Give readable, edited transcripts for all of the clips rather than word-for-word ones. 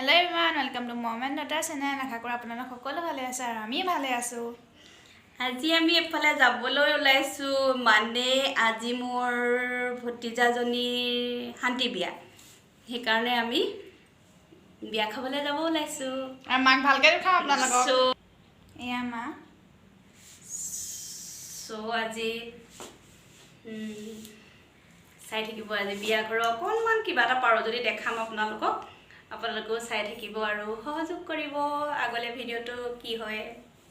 Hello everyone, welcome to mom and daughter channel. আশা কৰোঁ আপোনালোক সকলো ভালে আছে আৰু আমি ভালে আছোঁ। আজি আমি এফালে যাবলৈ ওলাইছোঁ, মানে আজি মোৰ ভতিজাজনীৰ শান্তি বিয়া, সেইকাৰণে আমি বিয়া খাবলৈ যাব ওলাইছোঁ। আৰু মাক ভালকৈ দেখাওঁ আপোনালোকক। এয়া মা। চ' আজি চাই থাকিব, আজি বিয়া ঘৰৰ অকণমান কিবা এটা পাৰোঁ যদি দেখাম আপোনালোকক, আপোনালোকেও চাই থাকিব আৰু সহযোগ কৰিব। আগলৈ ভিডিঅ'টো কি হয়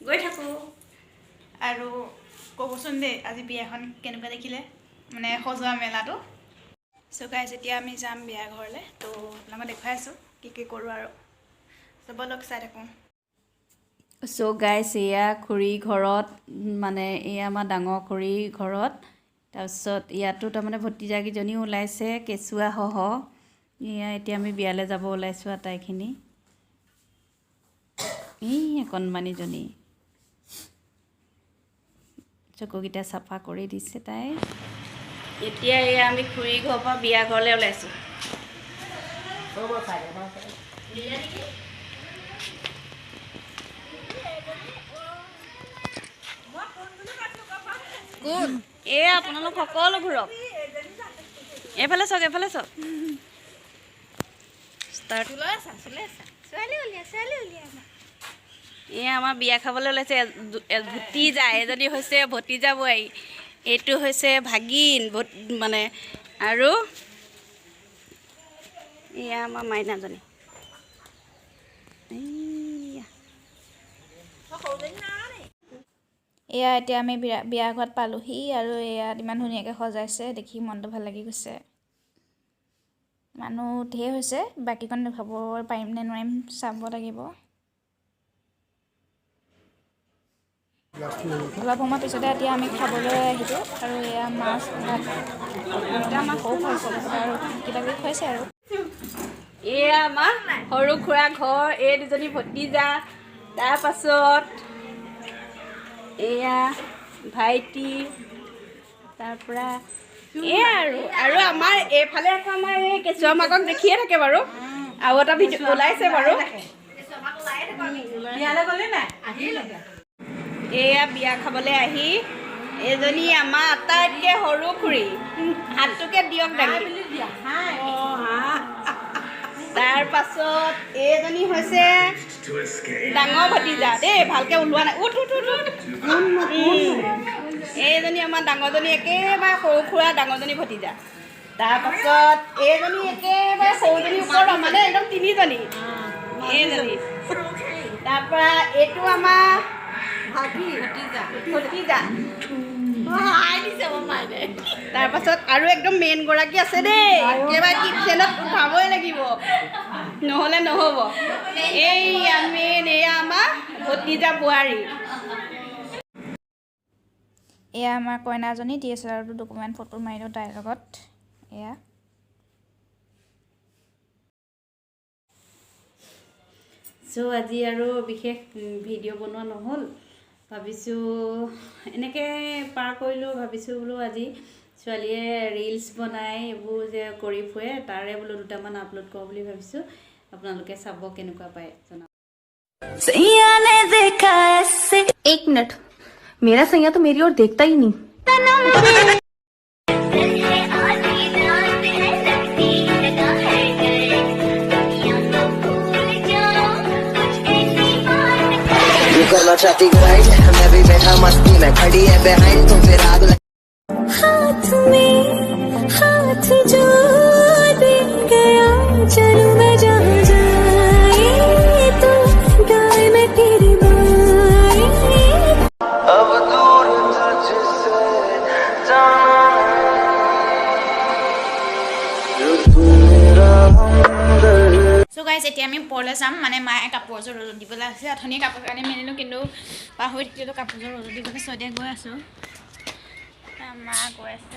গৈ থাকোঁ। আৰু ক'বচোন দেই, আজি বিয়াখন কেনেকুৱা দেখিলে, মানে সজোৱা মেলাটো। চ' গাইজ, এতিয়া আমি যাম বিয়া ঘৰলৈ, তো আপোনালোকক দেখুৱাই আছোঁ কি কি কৰোঁ আৰু ব'লক চাই থাকোঁ। চ' গাইজ, এয়া খুৰী ঘৰত, মানে এয়া আমাৰ ডাঙৰ খুৰী ঘৰত। তাৰপিছত ইয়াতো তাৰমানে ভতিজাকেইজনীও ওলাইছে কেঁচুৱাসহ। এয়া এতিয়া আমি বিয়ালৈ যাব ওলাইছোঁ আটাইখিনি। এই অকণমানিজনী চকুকেইটা চাফা কৰি দিছে তাই। এতিয়া এয়া আমি খুৰী ঘৰৰ পৰা বিয়া ঘৰলৈ ওলাইছোঁ। কোন এয়া আপোনালোক সকলো ঘূৰক, এইফালে চাওক, এইফালে চাওক। এয়া আমাৰ বিয়া খাবলৈ ওলাইছে ভতিজা, এজনী হৈছে ভতিজা বোৱাৰী, এইটো হৈছে ভাগিন মানে, আৰু এয়া আমাৰ মাইনাজনী। এয়া এতিয়া আমি বিয়া ঘৰত পালোহি আৰু ইয়াত ইমান ধুনীয়াকৈ সজাইছে, দেখি মনটো ভাল লাগি গৈছে। মানুহ ঢেৰ হৈছে, বাকীকণ দেখুৱাব পাৰিম নে নোৱাৰিম চাব লাগিব। অলপ সময় পিছতে এতিয়া আমি খাবলৈ আহিলোঁ আৰু এয়া মাছ ভাত মাংসও খুৱাইছে আৰু কিবা কিবি খুৱাইছে। আৰু এয়া আমাৰ সৰু খুৰা ঘৰ, এই দুজনী ভতিজা, তাৰপাছত এয়া ভাইটি, তাৰপৰা এয়া আৰু আৰু আমাৰ এইফালে আকৌ আমাৰ এই কেঁচুৱা মাকক দেখিয়ে থাকে বাৰু, আৰু এটা ভিডিঅ' ওলাইছে বাৰু। এয়া বিয়া খাবলৈ আহি এজনী আমাৰ আটাইতকৈ সৰু খুৰী, হাতটোকে দিয়ক দাঙি। তাৰপাছত এইজনী হৈছে ডাঙৰ ভতিজা দেই, ভালকৈ ওলোৱা নাই, উঠ উঠ উঠ উঠ। এইজনী আমাৰ ডাঙৰজনী, একেবাৰে সৰু খুৰা ডাঙৰজনী ভতিজা। তাৰপাছত এইজনী একেবাৰে সৰুজনী ওপৰত, মানে একদম তিনিজনী এইজনী। তাৰপৰা এইটো আমাৰ ভতিজা। তাৰপাছত আৰু একদম মেইন গৰাকী আছে দেই, একেবাৰে কিটচেনত উঠাবই লাগিব, নহ'লে নহ'ব। এইয়া মেইন, এয়া আমাৰ ভতিজা বোৱাৰী। এয়া আমাৰ কইনাজনী, DSLR-টো ডকুমেণ্ট ফটো মাৰিলোঁ তাইৰ লগত। এয়া চ' আজি আৰু বিশেষ ভিডিঅ' বনোৱা নহ'ল, ভাবিছোঁ এনেকৈ পাৰ কৰিলোঁ। ভাবিছোঁ বোলো আজি ছোৱালীয়ে ৰিলচ বনাই এইবোৰ যে কৰি ফুৰে, তাৰে বোলো দুটামান আপলোড কৰোঁ বুলি ভাবিছোঁ। আপোনালোকে চাব কেনেকুৱা পায় জনাব। एक मिनट, मेरा सैया तो मेरी ओर देखता ही नहीं। करना चाहती ग्राइंड, मैं भी बैठा मस्ती में, खड़ी है बिहाइंड तो फिर आग लग। हाथ में हाथ जो दे गया, चलूं मैं जहां जाए तो गाय मैं तेरी बाएं। अब दूर तुझसे जाना চ' গাইজ, এতিয়া আমি ওপৰলৈ যাম, মানে মায়ে কাপোৰ এযোৰ ৰ'দত দিবলৈ আছে। অথনি কাপোৰ কানি মেলিলোঁ কিন্তু পাহৰি থাকিলোঁ কাপোৰযোৰ ৰ'দত দিবলৈ। চ' এতিয়া গৈ আছোঁ, মা গৈ আছে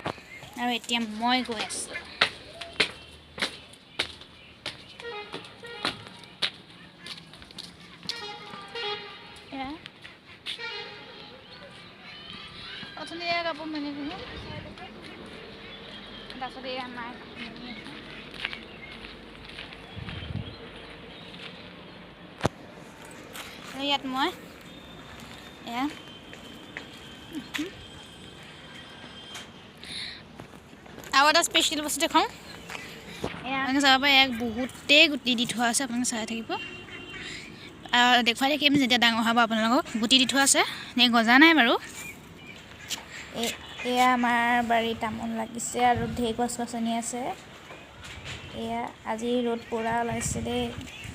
আৰু এতিয়া মই গৈ আছোঁ। অথনি কাপোৰ মেলিলোঁ, তাৰপাছত এয়া মায়ে কাপোৰ মেলি আছে। আৰু ইয়াত মই এয়া আৰু এটা স্পেচিয়েল বস্তু দেখাওঁ। আপোনালোকে চাব পাৰে, ইয়াক বহুতেই গুটি দি থোৱা আছে, আপোনালোকে চাই থাকিব আৰু দেখুৱাই থাকিম যেতিয়া ডাঙৰ হ'ব আপোনালোকক। গুটি দি থোৱা আছে, এনেই গজা নাই বাৰু। এয়া আমাৰ বাৰীত তামোল লাগিছে আৰু ঢেৰ গছ গছনি আছে। এয়া আজি ৰ'দ পূৰা ওলাইছে দেই,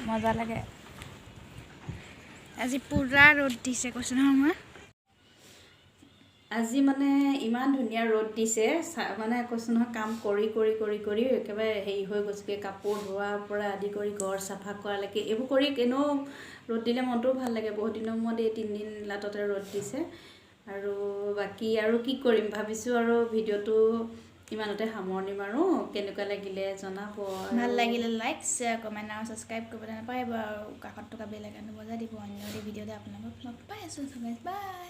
মজা লাগে। আজি পূৰা ৰ'দ দিছে, কৈছোঁ নহয় মই। আজি মানে ইমান ধুনীয়া ৰ'দ দিছে, মানে কৈছোঁ নহয়, কাম কৰি কৰি কৰি কৰি একেবাৰে হেৰি হৈ গৈছেগৈ। কাপোৰ ধোৱাৰ পৰা আদি কৰি ঘৰ চাফা কৰালৈকে এইবোৰ কৰি এনেও ৰ'দ দিলে মনটোও ভাল লাগে। বহুত দিনৰ মূৰত এই 3 দিন লাটতে ৰ'দ দিছে। আৰু বাকী আৰু কি কৰিম ভাবিছোঁ, আৰু ভিডিঅ'টো ইমানতে সামৰণি মাৰোঁ। কেনেকুৱা লাগিলে জনাব। ভাল লাগিলে লাইক, শ্বেয়াৰ, কমেণ্ট আৰু ছাবস্ক্ৰাইব কৰিবলৈ নাপাহৰিব আৰু কাষত থকা বেল আইকনটো বজাই দিব। অন্য এটি ভিডিঅ'তে আপোনালোকক লগ পাই আছোঁ। বাই।